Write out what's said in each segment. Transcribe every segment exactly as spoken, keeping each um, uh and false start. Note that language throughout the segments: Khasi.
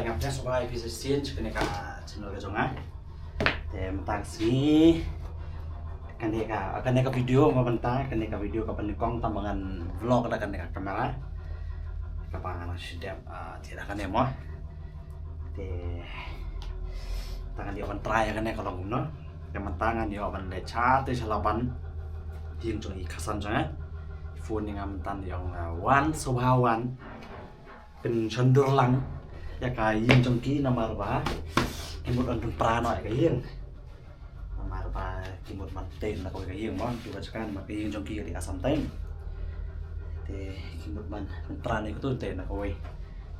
Nga pdiang sngewbha ïa phi sa shisien sha kane ka channel ka jong nga. Te mynta ka sngi kane ka, kane ka video ma mynta, kane ka video kaba nyngkong tang ba ngan vlog da kane ka kamera. Kaba ngan shu dep, ah, te da kane mo. Te tang ngan ïoh ban try ïa kane ka long kumno. Te mynta ngan ïoh ban leit sha te sha Laban. Ïing jong i Khasan jong nga. Phone ïa nga mynta ïa nga wan sngewbha wan. Pynshondur lang ïa ka ïing jong ki namar ba ki mut ban pynpra noh ïa ka ïing. Namar ba ki mut ban tei na kawei ka ïing mo, ki ba jaka namar ka ïing jong ki ka dei ka Assam time. Te ki mut ban pynpra ne katu tei na kawei.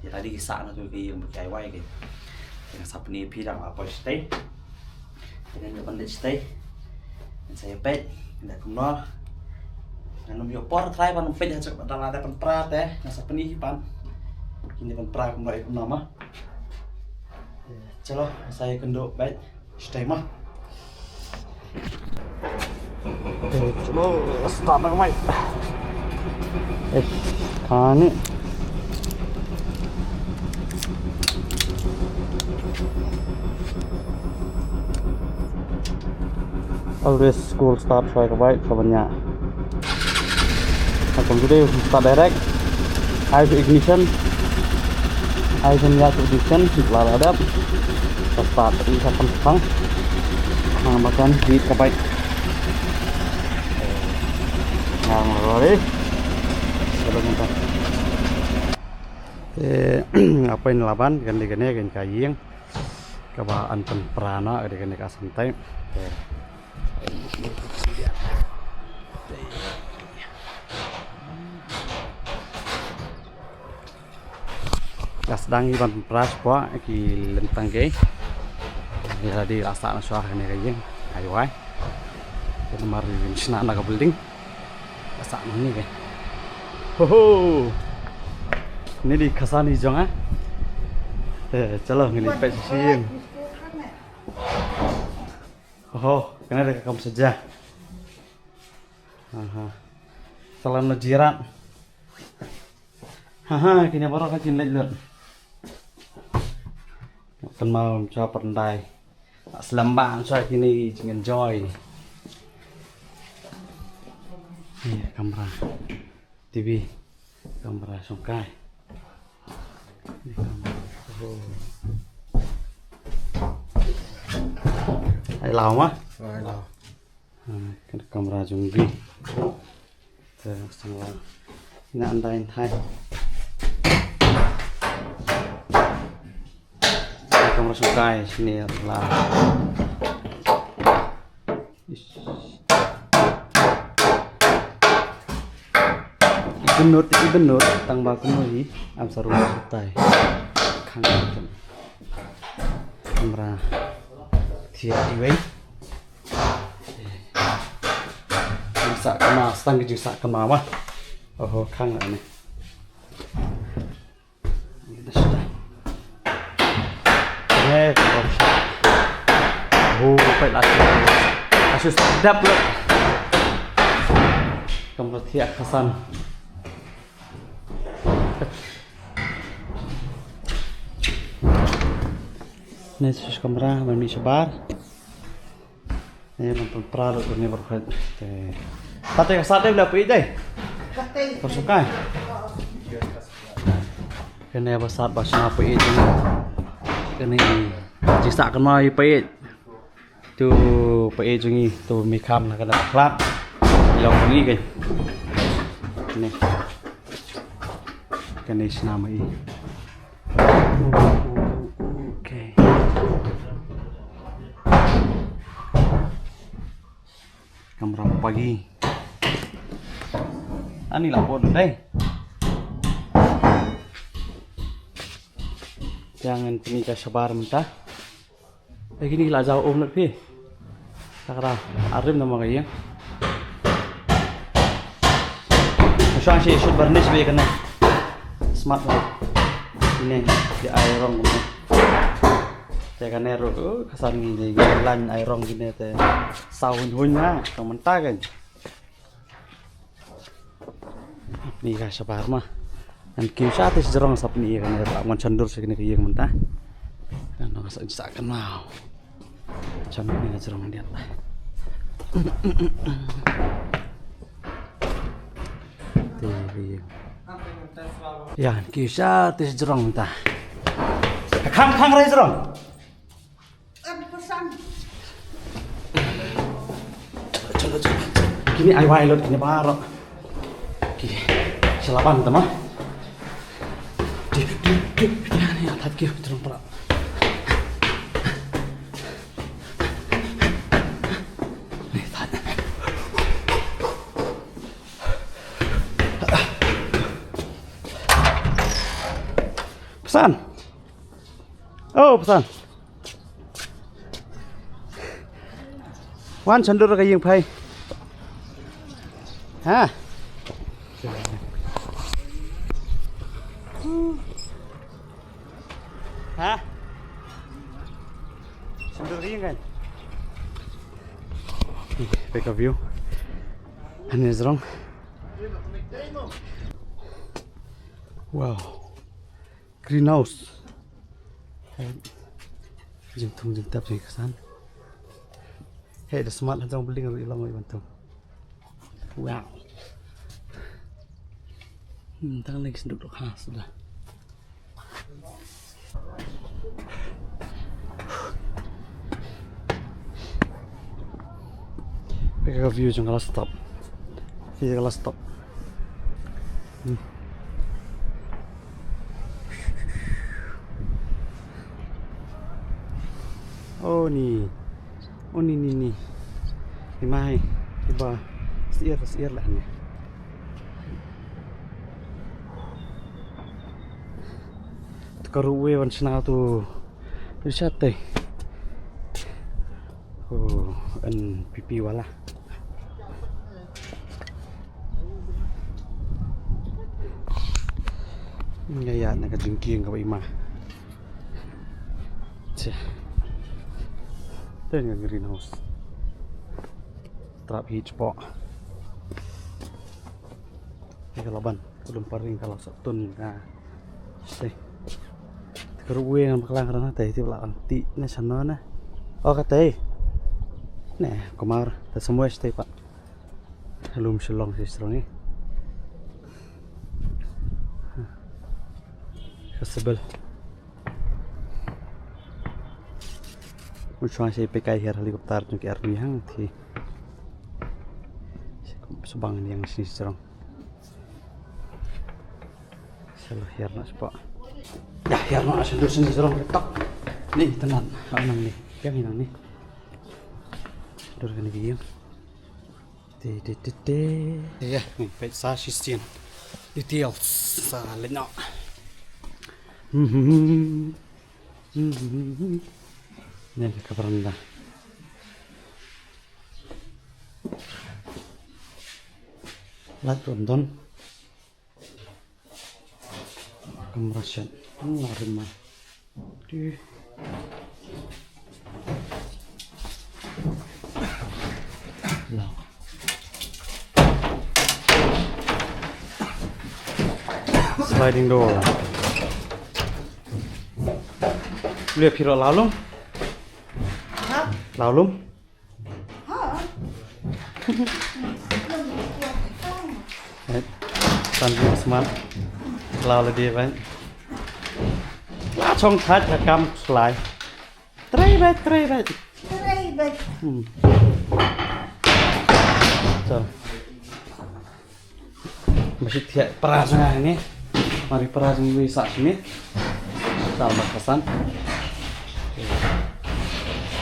Te lada ki sah na kawei ka ïing ba ki ai wai ki. Te nga sa pyni phi lang ba poi shatei. Te ngan ïoh ban leit shatei. Ngan sa ïa peit ngan da kumno. Ngan ym ïoh por trai ban ym peit ha jaka ba da la dep pynpra te ngan sa pyni hi pan. Kine pynpra kumno ïa kumno ma. Chalo, ngan sa ïa kynduh peit shatei ma. Chalo, start na ka mai. Eh, kane. Always cool start shuwa ka bike ka ban ïa. Hakum today start direct. Ai ignition. Ai ignition la la dap. Ka start i ka pang pang. Nang makan di ka bike. Nang lori. Sebab minta. Eh, apa ini Laban kan di kene kan kaying. Kaba yn pynpra noh ka dei kane ka Assam type. Ka sdang hi ban pynpra shuwa ki lyntang kei. Ïa la dei la sah na shuwa kane ka ïing. Ai wai. Namar ïing shna na ka building. Ka sah na ni kei. Ho ho. Ni dei Khasan hi jong ah. Eh, chalo ngi leit peit sha ïing. Oho, kane dei ka kam saja. Aha. Salam na jiran. Haha, kine baroh ka jin leit lut. Kan mau cha pandai. Slamba cha kine jing enjoy. Ni kamera. T V. Kamera shongkai. Ni kamera. Oh. Ai lau ma? Ai lau. Ha, kan kamera jong bi. Te sang lau. Ina andai thai. Kamera shongkai sini la. Ibenut, ibenut, tang ba kumno hi, am saru tai. Khang kan. Kamera. Thiah iwei. Sa kama, stang ke sa kama ma. Oho, khang la ni. Eh, oh, peit la. Asus dap lo. Kamera thiah Khasan. Ni sus kamera ban mih shabar. Ni ban pynpra lut ni baroh. Te. Tate ka sat dei la phi dei. Ka sat dei. Ka sat kai. Kane ba sat ba shna phi dei. Kane jingstad kane phi. Tu phi jong ngi tu mi kham na kane ba khlad. Long ngi ke. Ni. Kane shna ma i. Okay. Kamera pagi. Ani la pon dei. Jangan pini ka shabar mynta. Eh, kini la jaw um lut phi. Takra arim nama ka ïing. Shang shi shoot barnish be kane. Smart ba. Ini di ai rong kane. Te kane ru, uh, Khasan ngi di line ai rong kine te. Saw hun hun na, tang mynta kan. Ni ka shabar ma. An kim sha te jrong sap ni kan ra mon chandur se kine ka ïing mynta. Sa sa kan mau. Chan ni na jrong diat. Te ri. Ya, ki sha te jrong ta. Khang khang rai jrong. Kini ai wai lut kini baroh. Ki sha la ban ta ma. Dip dip dip. Ya ni atat ki terang pala. Ni tat. Pesan. Oh, pesan. Wan sha dur ka ïing phai. Ha. Ha. Sha dur ka ïing kan. Peit ka view. Hangne jrong. Wow. Greenhouse. Jingthung jingtep jong ki ksan. Hei, da smat ha jong building ruh i long i ban thung. Wow. Hmm, tang lei ki sanduk dok ha suda. Peit ka view jong ka la stop. Peit ka la stop. Hmm. Oh ni. Oh ni ni ni. Ni mai. Iba. Siir siir lah ni. Ka ruh wei wan shna tu. Ri sha te. Oh, N P P wala. Nga ïa na ka jingkieng ka ba ima. Che. Te nga greenhouse. Trap hi chpo. Te ka la ban, ka lum paring ka la sa tun ka. Te. Ka ruh wei ngam klang rana te ti bla ang ti ne sana na. Oh ka te. Ne kumar te semua te pa. Lum Shillong si strong eh. Ka sebel. Mun shwa shi pekai her helicopter jong ki army hang thi. Subang ni yang sini serong. Selalu her nak sepak. Ya, her nak sendur sini serong ketok. Ni tenat. Anang ni. Yang inang ni. Dur kena gigim. Te te te te. Ya, ni peit sa shisien. Details sa lenya. Hmm. Hmm. Ni ka veranda. Light rondon. Kamra shet. Hmm, la rim ma. Ti. Lock. Sliding door. Lihat piro laulum? Hah? Laulum? Eh, tan smat. Lau la dei ban. La chong thait la kam slai. Trei bet, trei bet. Trei bet. Hmm. So. Masih tiak peras ngah ni. Mari peras ngui sak sini. Sal makasan.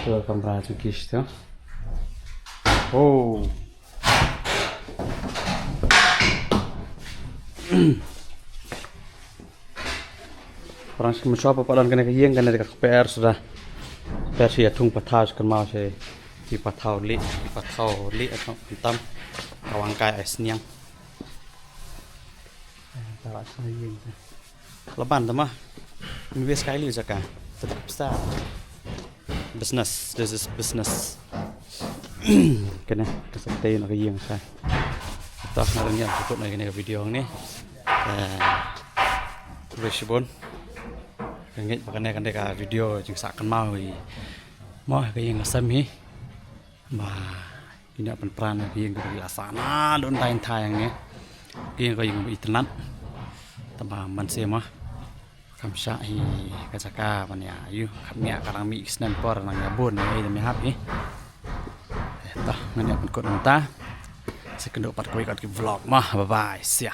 Tu kam peras ngui kis tu. Oh. Parang shi mynshuwa pat don kane ka ïing, kane ka kper suda. Kper shi ïa thung pathaw shi kynmaw shi. Ki pathaw lieh, ki pathaw lieh, atong tam. Ka wang kai ai sniang. Tara sa ïing. Laban tama. Invest kai liu jaka. Tetap sa. Business, this is business. Kane ka sa tei na ka ïing sa. Ta na ring ïa ka video ni. Eh, khublei shibun. Ngeit ba kane kan dei ka video jingsa kynmaw hi mo ka ïing ka sem hi. Ba kin ïa pynpran ka ïing ka la sah na don dai tha ïa ngi. Ka ïing ka ïing ba itynnat. Tang ba man se mo. Kam shah hi ka jaka ban ïa ïoh kham ïa ka dang mih snem por nang ïa bun ïa dang ïa hap hi. Eh, to ngan ïa pynkut mynta. Sa kynduh pat kawei ka vlog mo. Bye bye. Sia.